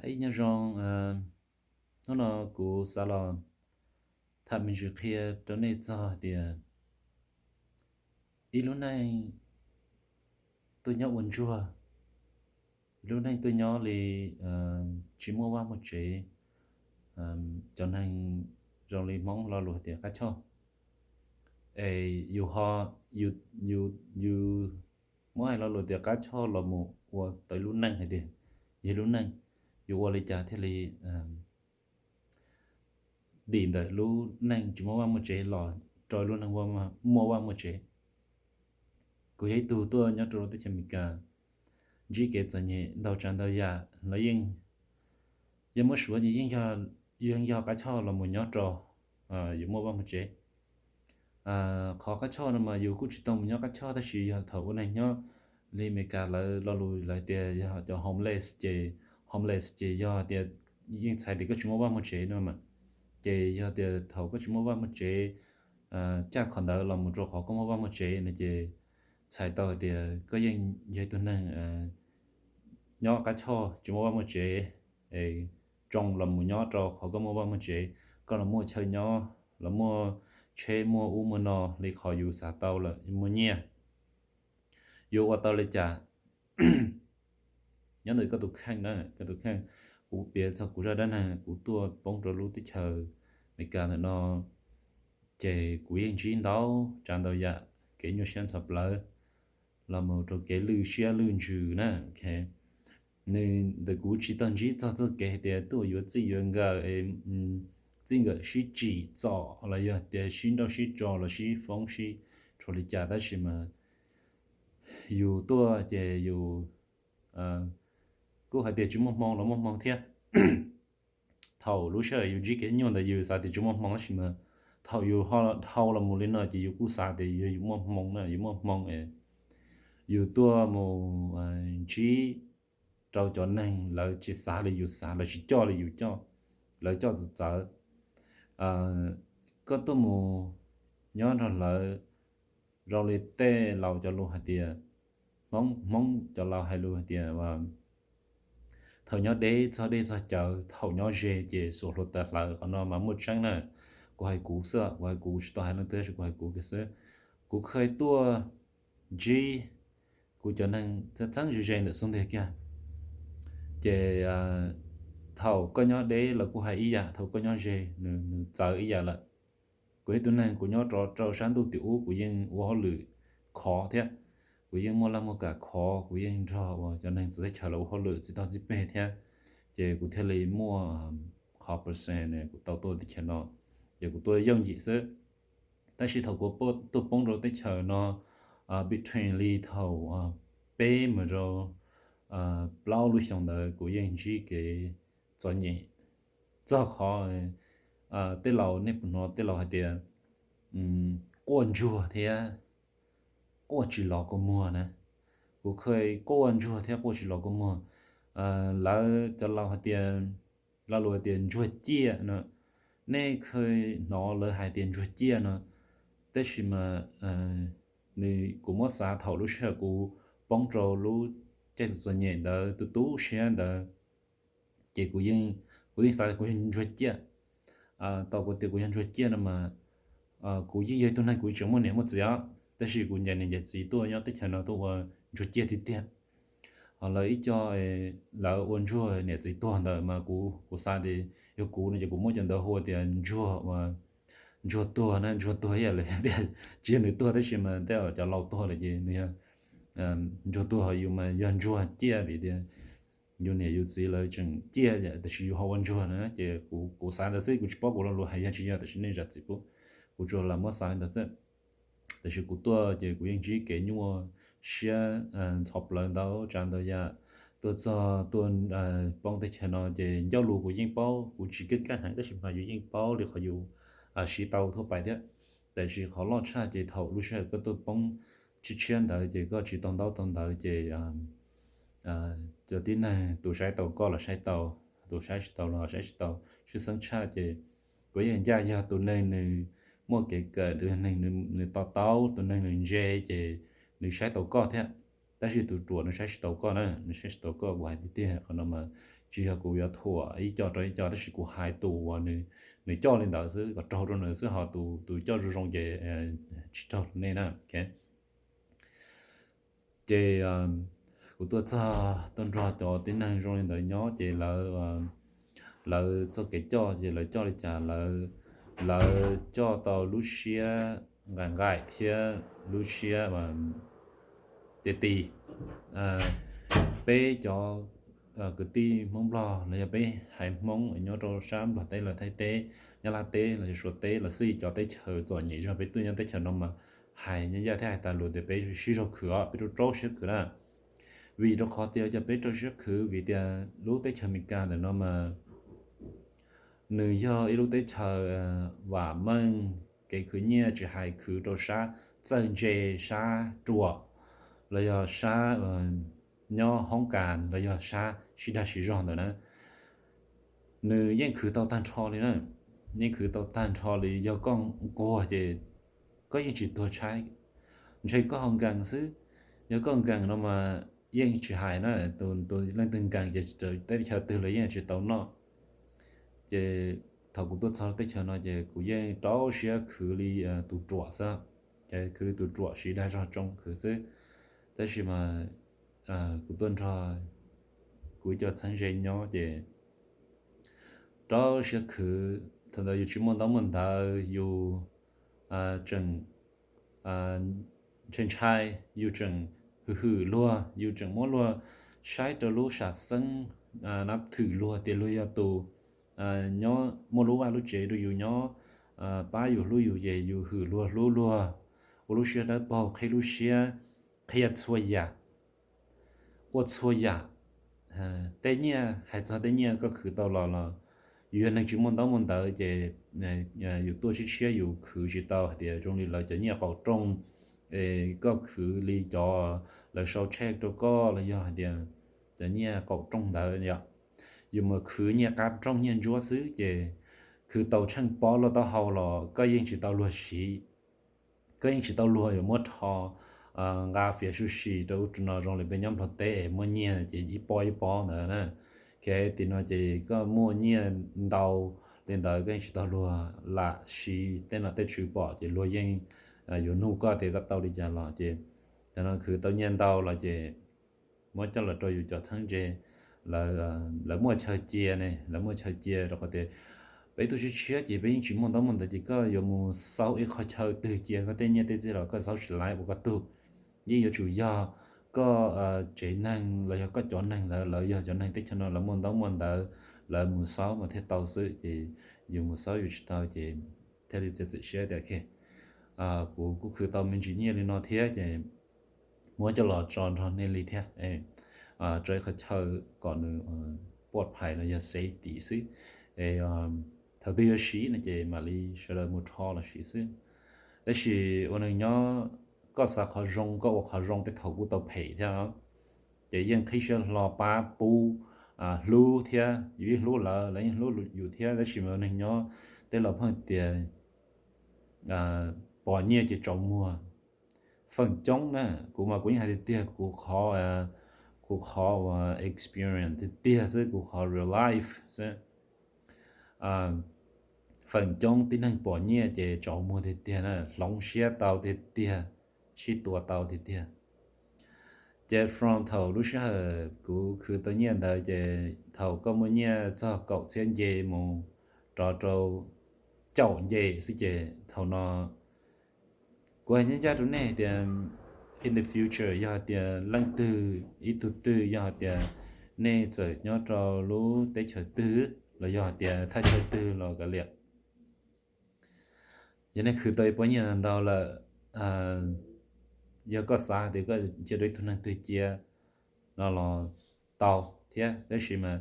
Ib nyob zoo, hnub no kuv xav los tham me ntsis qhia rau nej txog tias ib lub neej tuaj nyob ua ntsuag, ib lub neej tuaj nyob li tsis muaj vaj muaj tsev. Cov neeg zoo li Hmoob lo lus tias qab choj, es yus ho, yus, yus muab hais lo lus tias qab choj los mus ua tau ib lub neej hais tias yog ib lub neej, yus ua li cas thiaj li dim ntawm lub neej tsis muaj vaj muaj tsev los rau lub neej muaj vaj muaj tsev. Kuv yog ib tug tuaj nyob rau teb chaws Amelikas, ntsib kev txom nyem ntau tsav ntau yam los yeej, yog muab suav ces yeej yog, yeej yog qab choj los mus nyob rau yus muaj vaj muaj tsev. Qhov qab choj no mas yus kuj tsis tau mus nyob qab choj, tab sis yog thaum ua neeg nyob li Amelikas lawv lo lus lawv tias yog cov homeless ces, homeless ces yog tias yeej txhais tias koj tsis muaj vaj muaj tsev no mas. Ces yog tias thaum koj tsis muaj vaj muaj tsev, caj qhov ntawd los mus rau qhov koj muaj vaj muaj tsev no ces txhais tau hais tias koj yeej yog ib tug neeg nyob qab choj tsis muaj vaj muaj tsev, tsoo los mus nyob rau qhov koj muaj vaj muaj tsev, koj los muaj chaw nyob, los muaj tsheb muaj ub muaj no li qhov yus xav tau lawm, muaj nyiaj, yuav ua tau li cas nyob ntawm koj tus kheej na, koj tus kheej. Kuv piav txog kuv zaj dab neeg kuv tuaj poob rau lub teb chaws Amelikas ntawm no, ces kuv yeej ntsib ntau tsav ntau yam kev nyuaj siab ntxhov plawv los mus rau kev lwj siab lwj ntsws na. Nws, ntawm kuv tsis tau ntsib txog txoj kev hais tias tuaj yuav txij yuav nkawm, txij nkawm sib tsim txom los yog tias sib nrauj sib tso los sib foob sib rho li cas, tab sis mas yus tuaj ces yus kuj hais tias tsis muaj hmoo los muaj hmoo thiab. Thaum lub sij hawm yus ntsib kev nyuaj ntawd yus xav tias tsis muaj hmoo, tab sis mas thaum yus ho dhau los mus li no ces yus kuj xav tias yus, yus muaj hmoo na, yus muaj hmoo es yus tuaj mus ntsib rau cov neeg lawv tsis xav li yus xav, lawv tsis coj li yus coj, lawv coj txawv txawv. Koj tuaj mus nyob nrog lawv, zoo li tej laus cov lus hais tias, Hmoob, Hmoob cov laus hais lus hais tias thaum nyob deb txog dej txog cawv, thaum nyob ze ces xuas hluav taws hlawv. Qhov no mas muaj tseeb na. Kuv hais kuv xwb, kuv hais kuv, tsis tau hais leej twg, tab sis kuv hais kuv kiag xwb. Kuv kheev tuaj ntsib kuv cov neeg txheeb txheeb ze ze ntawm xub ntiag kiag, ces thaum koj nyob deb los kuj hais ib yam, thaum koj nyob ze nws, nws txawv ib yam lawm. Kuv yog tus neeg kuv nyob rov rau sab ntuj tim ub, kuv yeej ua hauj lwm khov thiab, kuv yeej muaj laj muaj kam khov, kuv yeej nrog uas cov neeg txawv teb chaws los ua hauj lwm txij toj txij peg thiab. Ces kuv thiaj li muaj qhov percent kuv tau tuaj teb chaws no, ces kuv tuaj yooj yim xwb. Tab sis thaum kuv tuaj poob rau teb chaws no, between li thaum peb mus rau plaub lub xyoo ntawd kuv yeej ntsib kev txom nyem txog qhov tej laus, nej puas hnov tej laus hais tias quaj ntsuag thiab quaj tsis los kua muag na. Kuv kheev quaj ntsuag thiab quaj tsis los kua muag. Lawv cov laus hais tias, lo lus hais tias ntsuag ciaj no, nej kheev hnov lawv hais tias ntsuag ciaj no, tab sis mas nws, kuv muab xav thaum lub sij hawm kuv poob rau lub caij txom txom nyem ntawd, tu tu siab ntawd, ces kuv yeej, kuv yeej xav tias kuv yog ntsuag ciaj. Tau kuv tias kuv yog ntsuag ciaj no mas kuv yeej yog ib tug neeg kuv tseem muaj niam muaj txiv os, tab sis kuv ncaim niam ncaim txiv tuaj nyob teb chaws no tuaj ua ntsuag ciaj tiag tiag. Ho lawv ib co, lawv ua ntsuag niam txiv tuag ntawd mas kuv, kuv xav tias yog kuv no ces kuv muab cov ntawd hu tias ntsuag, ntsuag tuag na, ntsuag tuag ib yam li tias tsis yog nws tuag tab sis mas tej cov laus tuag lawm ces nws yog ntsuag tuag. Ho yus mas yog ntsuag ciaj vim tias yus niam yus txiv lawv tseem ciaj tab sis yus ho ua ntsuag na. Ces kuv, kuv xav ntawd xwb, kuv tsis paub kuv lo lus hais yog tsis yog, tab sis nej zam txim pub, kuv tsuas lam muab xav li ntawd xwb. Tab sis kuv tuaj ces kuv yeej ntsib kev nyuaj siab ntxhov plawv ntau tsav ntau yam. Tuaj txog tuaj poob teb chaws no ces ncauj lus kuv yeej paub, kuv tsis kaj kaj heev tab sis mas yus yeej paub li qhov yus siv tau thuab pais thiab. Tab sis qhov loj tshaj ces thaum lub sij hawm koj tuaj poob tshiab tshiab ntawd ces koj tsis tau ntaub tau ntawv ces cov tib neeg tus saib tau koj los saib tau, tus saib tsis tau los saib tsis tau. Tshwj xeeb tshaj ces kuv yeej ncaj yog tus neeg nws muaj kev kawm, tus neeg nws to taub, tus neeg nws ntse ces nws saib tau koj thiab. Tab sis tus ruam nws saib tsis tau koj na, nws saib tsis tau koj. Kuv hais tiag tiag qhov no mas Tsis yog kuv yuav thuam ib co rau ib co, tab sis kuv hais tus uas nws, nws coj li ntawd xwb kom raug rau nws xwb, ho tus, tus coj zoo zoo ces tsis raug rau nej na. Ces kuv tuaj txog tuaj nrog cov tib neeg zoo li ntawd nyob ces lawv, lawv txoj kev coj ces lawv coj li cas, lawv coj tau lub siab nqaim nqaim thiab lub siab ti ti. Peb cov kwv tij Hmoob Nplog los yog peb haiv Hmoob nyob rau sab Nplog teb los Thaib teb, Nyab Laj teb los yog Suav teb los xij, cov teb chaws txom nyem zog peb tuaj nyob teb chaws no mas hais Nyab Yaj thiab hais tas lus tias peb sib zog khwv os, peb rau rau siab khwv na. Vim rau qhov tias cov peb rau siab khwv vim tias lub teb chaws Amelikas ntawm no mas nws yog ib lub teb chaws vam meej, kev khwv nyiaj tsis hais khwv rau sab txawj ntse, sab ruam, los yog sab nyob hoob kas los yog sab sib dag sib zog ntawd na, nws yeej khwv tau tag nrho li na. Yeej khwv tau tag nrho li, yog koj nquag ces koj yeej tsis tuag tshaib, ntshe koj ho nkees xwb. Yog koj nkees no mas yeej tsis hais na, tus, tus leej twg nkees ces teb chaws twg los yeej tsis tau noj. Ces thaum kuv tuaj txog teb chaws no ces kuv yeej rau siab khwv li tus ruam xwb, ces khwv li tus ruam siv dag zog tsoo khwv xwb. Tab sis mas kuv tuaj nrog kuv ib co txheeb ze nyob ces rau siab khwv. Thaum ntawd yus tsis muaj ntaub muaj ntawv, yus tseem ntshai ntshai, yus tseem hwm hwm luag, yus tseem muab luag saib rau lub sam xeeb, nab thwm luag tias luag yog tus nyob muaj lub vaj lub tsev rau yus nyob, pab yus hlub yus ces yus hwm luag hlub luag, ua lub siab dawb paug, qhib lub siab, qhia txhua yam, ua txhua yam. Tej nyiaj, hais txog tej nyiaj koj khwv tau los los yus yog neeg tsis muaj ntaub muaj ntawv ces yus tuaj tshiab tshiab yus khwv tsis tau hais tias zoo li lawv cov nyiaj qaum rooj, es koj khwv li cov lawv sau check rau koj los yog hais tias cov nyiaj qaum rooj ntawd yom. Yus mus khwv nyiaj qab rooj nyiaj ntsuab xwb ces khwv tau tsheej pob luaj taub hau los koj yeej tsis tau luag siv. Koj yeej tsis tau luag yuav muab rho nqa fiav su si rau ub rau no zoo li peb nyob Nplog teb es muaj nyiaj ces ib pob ib pob ntawd na. Ces tim no ces koj muaj nyiaj ntau li ntawd koj yeej tsis tau luag lam siv tej nom tej tswv pom ces luag yeej yuav nug koj tias koj tau li cas los ces tam no khwv tau nyiaj ntau los ces muab coj los rau yus cov txheeb ze, lawv muaj chaw cia ne, lawv muaj chaw cia rau qhov tias peb tuaj tshiab tshiab ces peb yeej tsis muaj ntaub muaj ntawv ces koj yuav mus xaub ib qho chaw twg cia koj tej nyiaj tej txiaj los koj xaub tsis laib ua koj tug. Yeej yuav tsum yog koj tsev neeg los yog koj cov neeg ntawd lawv yog cov neeg teb chaws no lawv muaj ntaub muaj ntawv, lawv mus xaub mas thiaj tau xwb ces yus mus xaub yus tsis tau ces thiaj li txiav txim siab tias kuv kuj khwv tau me ntsis nyiaj li no thiab ces muab coj los tso nrog nej li thiab, tso ib qho chaw kom nws pov phais los yog safety xwb. Es thaum twg yuav siv no ces mam li sawv daws mus rho los siv xwb. Tab sis ua neeg nyob koj xav qhov zoo koj ua qhov zoo tej thaum kuj tau phem thiab. Ces yeej qhib siab hlo pab pub hlub thiab, yus yeej hlub lawv, lawv yeej hlub yus thiab, tab sis mas ua neeg nyob tej laus pheej tias pom nyiaj ces tsaus muag. Feem coob na, kuv mas kuv yeej hais tiag tiag, kuv qhov, kuv qhov uas experience tiag tiag xwb, kuv qhov real life xwb. Feem coob tib neeg pom nyiaj ces tsaus muag tiag tiag na, hloov siab tau tiag tiag, sib tua tau tiag tiag. Ces from thaum lub sij hawm kuv khwv tau nyiaj ntawd ces thaum koj muaj nyiaj txog kaum txhiab nce mus rov rau caum nce xwb ces thaum no kuv hais ncaj ncaj rau nej tias in the future yog hais tias leej twg ib tug twg yog hais tias nej txawm nyob rau lub teb chaws twg los yog hais tias thaj chaw twg los kav liam, yog nej khwv tau ib pob nyiaj ntau lawm, yog koj xav tias koj cia rau ib tug neeg twg cia no los tau thiab, tab sis mas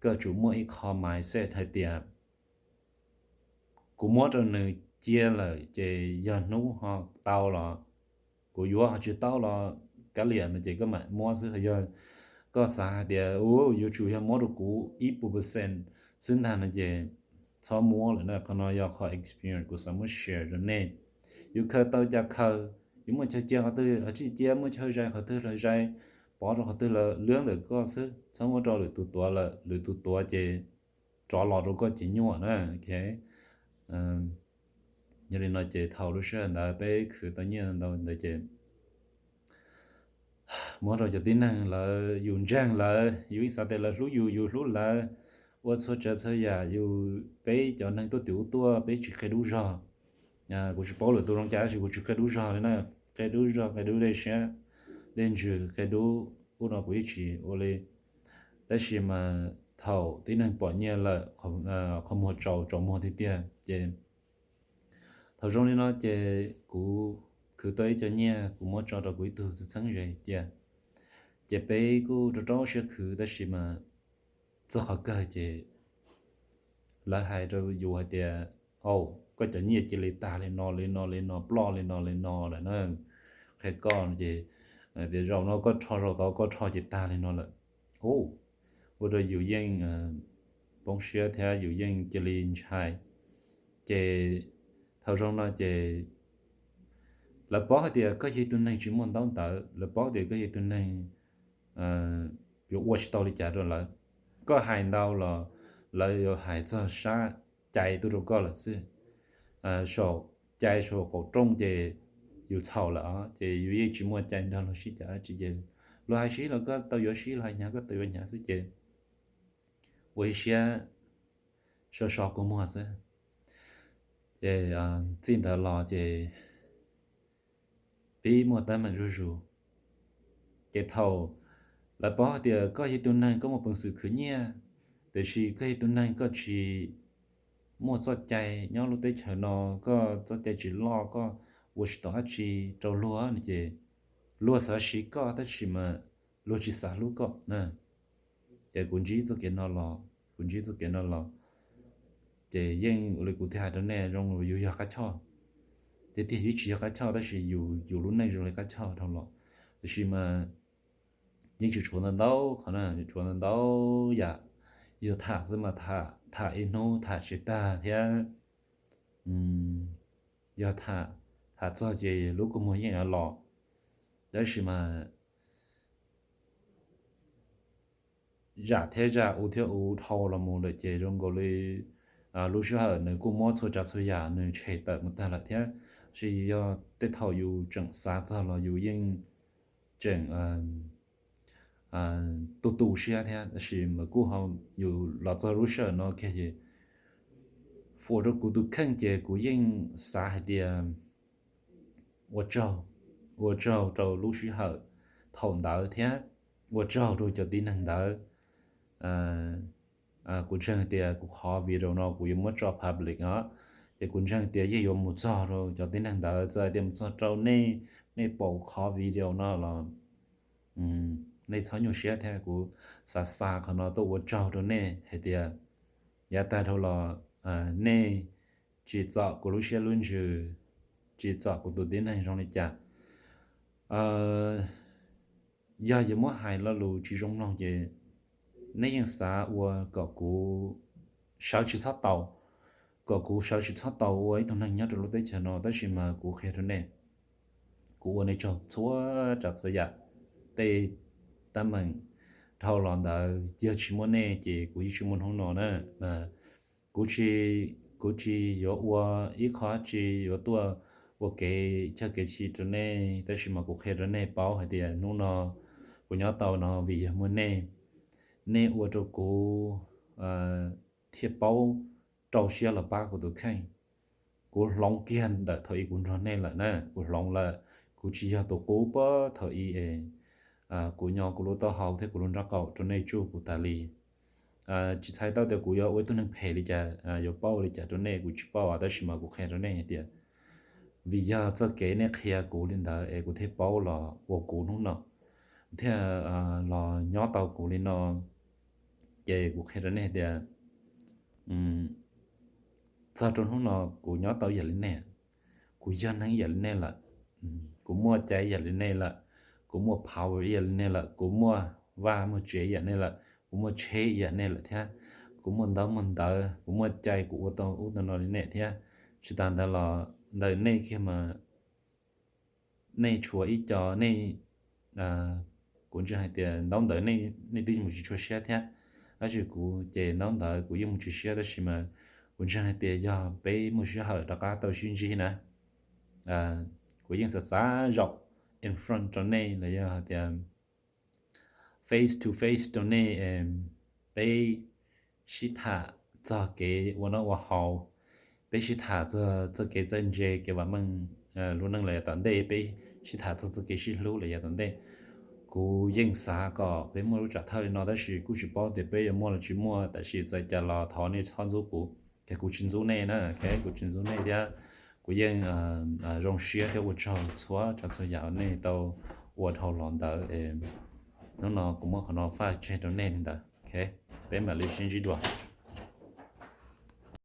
koj tsum muaj ib qho mindset hais tias kuv muab rau nws cia lawm ces yog hnub ho tau los kuv yuav, ho tsis tau los kav liam no ces koj mam muab xwb. Yog koj xav hais tias u yuav tsum yog muab rau kuv ib puas percent xwb ntag no ces txhob muab lawm na. Qhov no yog qhov experience kuv xav muab share rau nej. Yus khaws tau cas khaws, yus muaj chaw cia qhov twg los cia, muaj chaw zais qhov twg los zais, pov rau qhov twg lawm lwb ntawm koj xwb, txhob muab rau lwm tus tuav lawm, lwm tus tuav ces rov los rau koj ces nyuaj na. Yog li no ces thaum lub sij hawm ntawd peb khwv tau nyiaj ntau ntawd ces muab rau cov tib neeg lawv, yus ntseeg lawv, yus ib xav tias lawv hlub yus, yus hlub lawv, ua txhua tsav txhua yam, yus peb cov neeg tuaj tim ub tuaj peb tsis qia dub zog. Kuv tsis paub lwm tus zoo cas tab sis kuv tsis qia dub zog li na, qia dub zog qia dub dej siab, dej ntsws qia dub, ub no kuv yeej tsis ua li. Tab sis mas thaum tib neeg pom nyiaj lawm, qhov muag tsaus, tsaus muag tiag tiag ces thaum zoo li no ces kuv khwv tau ib co nyiaj kuv muab tso rau kuv ib tug txheeb ze tiag. Ces peb kuj rau rau siab khwv tab sis mas txog qhov kawg ces lawv hais rau yus hais tias, au, koj cov nyiaj cia li tag li no li no li no, ploj li no li no lawm na. Qhia koj ces tias zaum no koj rho, zaum tod koj rho ces tag li no lawm. Ua rau yus yeej poob siab thiab yus yeej cia li ntshai. Ces thaum zoo no ces lawv paub hais tias koj yog ib tug neeg tsis muaj ntaub ntawv, lawv paub tias koj yog ib tug neeg yuav ua tsis tau li cas rau lawv. Koj hais ntau los lawv yuav hais txog sab cai tuaj rau koj lawm xwb. Saum cai saum qaum rooj ces yus txhaum lawm os, ces yus yeej tsis muaj cai nrog luag sib cav dab tsi ces luag hais sib los koj tau yuav sib, luag hais hnyav koj tau yuav hnyav xwb ces ua ib siab so so kua muag xwb. Ces txij ntawd los ces pib muaj teeb meem zuj zus. Ces thaum lawv paub hais tias koj yog ib tug neeg koj muaj peev xwm khwv nyiaj, tiam sis koj yog ib tug neeg koj tsis muaj txoj cai nyob lub teb chaws no, koj txoj cai tsis loj, koj ua tsis tau dab tsi rau luag no ces luag xav siv koj tab sis mas luag tsis xav hlub koj na. Ces kuv ntsib txoj kev no los, kuv ntsib txoj kev no los, ces yeej ua li kuv thiaj hais rau nej, zoo yus yog qab choj, tiag tiag yus tsis yog qab choj tab sis yus, yus lub neej zoo li qab choj dhau los. Tiam sis mas yeej tseem tshuav ntau ntau qhov na, tshuav ntau ntau yam. Yog tham xwb mas tham ib hnub tham tsis tag thiab. Yog tham, tham txog ces lub kua muag yeej yuav los. Tab sis mas zam thiab zam, ub thiab ub dhau los mus lawm ces zoo nkaus li lub sij hawm nws kuj muab txhua tsav txhua yam nws tshem tawm mus tag lawm thiab. Tab sis yog tej thaum yus tseem xav txog los yus yeej tseem tu tu siab thiab, tab sis mas kuj ho yus los txog lub sij hawm no kiag ces ua rau kuv tus kheej ces kuv yeej xav hais tias ua tsaug, ua tsaug rau lub sij hawm thaum ntawd thiab ua tsaug rau cov tib neeg ntawd. Kuv ntseeg tias kuv qhov video no kuv yuav muab tso public os, ces kuv ntseeg tias yeej yuav mus txog rau cov tib neeg ntawd, txawm hais tias mus txog rau nej, nej pom qhov video no los nej txhob nyuaj siab thiab. Kuv xav xa qhov no tuaj ua tsaug rau nej hais tias yav tag dhau los nej tsim txom kuv lub siab lub ntsws, tsim txom kuv tus tib neeg zoo li cas. Yog yuav muab hais lo lus tsis zoo mloog ces nej yeej xav ua kom kuv sawv tsis txhob tau, kom kuv sawv tsis txhob tau ua ib tug neeg nyob rau lub teb chaws no, tab sis mas kuv qhia rau nej, kuv ua nej tsaug txhua tsav txhua yam. Tej teeb meem dhau los ntawd yog tsis muaj nej ces kuv yeej tsis muaj hnub no na. Kuv tsis, kuv tsis yuav ua ib qho tsi yuav tuaj ua kev chawj kev chim rau nej, tab sis mas kuv qhia rau nej paub hais tias hnub no kuv nyob tau no vim yog muaj nej. Nej ua rau kuv thiaj paub rau siab los pab kuv tus kheej. Kuv hloov kiag ntawm thaum ub kuv nrog nej lawm na, kuv hloov lawm. Kuv tsis yog tus qub puag thaum ub es kuv nyo kuv lub taub hau thiab kuv lub nraub qaum rau nej tsuj kuv tas li. Tsis txhais tau tias kuv yuav ua ib tug neeg phem li cas, yuav paub li cas rau nej kuv tsis paub, tab sis mas kuv qhia rau nej hais tias vim yog txoj kev nej qhia kuv li ntawd es kuv thiaj paub los ua kuv hnub no, thiaj los nyob tau kuv li no. Ces kuv qhia rau nej tias txog rau hnub no kuv nyob tau ib yam li nej, kuv yog neeg ib yam li nej lawm, kuv muaj cai ib yam li nej lawm, kuv muaj power ib yam li nej lawm, kuv muaj vaj muaj tsev ib yam nej lawm, kuv muaj tsheb ib yam nej lawm thiab, kuv muaj ntaub muaj ntawv, kuv muaj cai, kuv ua tau ub tau no li nej thiab. Tsis tas ntawd los ntawm nej kiag mas nej tshuav ib co nej Kuv ntseeg hais tias ntaub ntawv nej twb mus tsis tshua siab thiab, tab sis kuv ces ntaub ntawv kuv yeej mus tsis siab, tab sis mas kuv ntseeg hais tias yog peb muaj sij hawm rov qab tau sib ntsib na, kuv yeej xav xav zaum in front rau nej los yog hais tias face to face rau nej, peb sib tham txog kev ua noj ua haus, peb sib tham txog txoj kev txawj ntse, kev vam meej, lub neej los yav tom ntej, peb sib tham txog txoj kev sib hlub los yav tom ntej. Kuv yeej xav kom peb muaj lub tsam thawj li no, tab sis kuj tsis paub tias peb yuav muaj los tsis muaj, tab sis txawm cas los thov nej txhob ntxub kuv, ces kuv tsis ntxub nej na, kuv tsis ntxub nej thiab. Kuv yeej zoo siab thiab ua tsaug txhua tsav txhua yam nej tau ua dhau los ntawd. Hnub no kuv muab qhov no faj tseg rau nej li ntawd, peb mam li sib ntsib dua.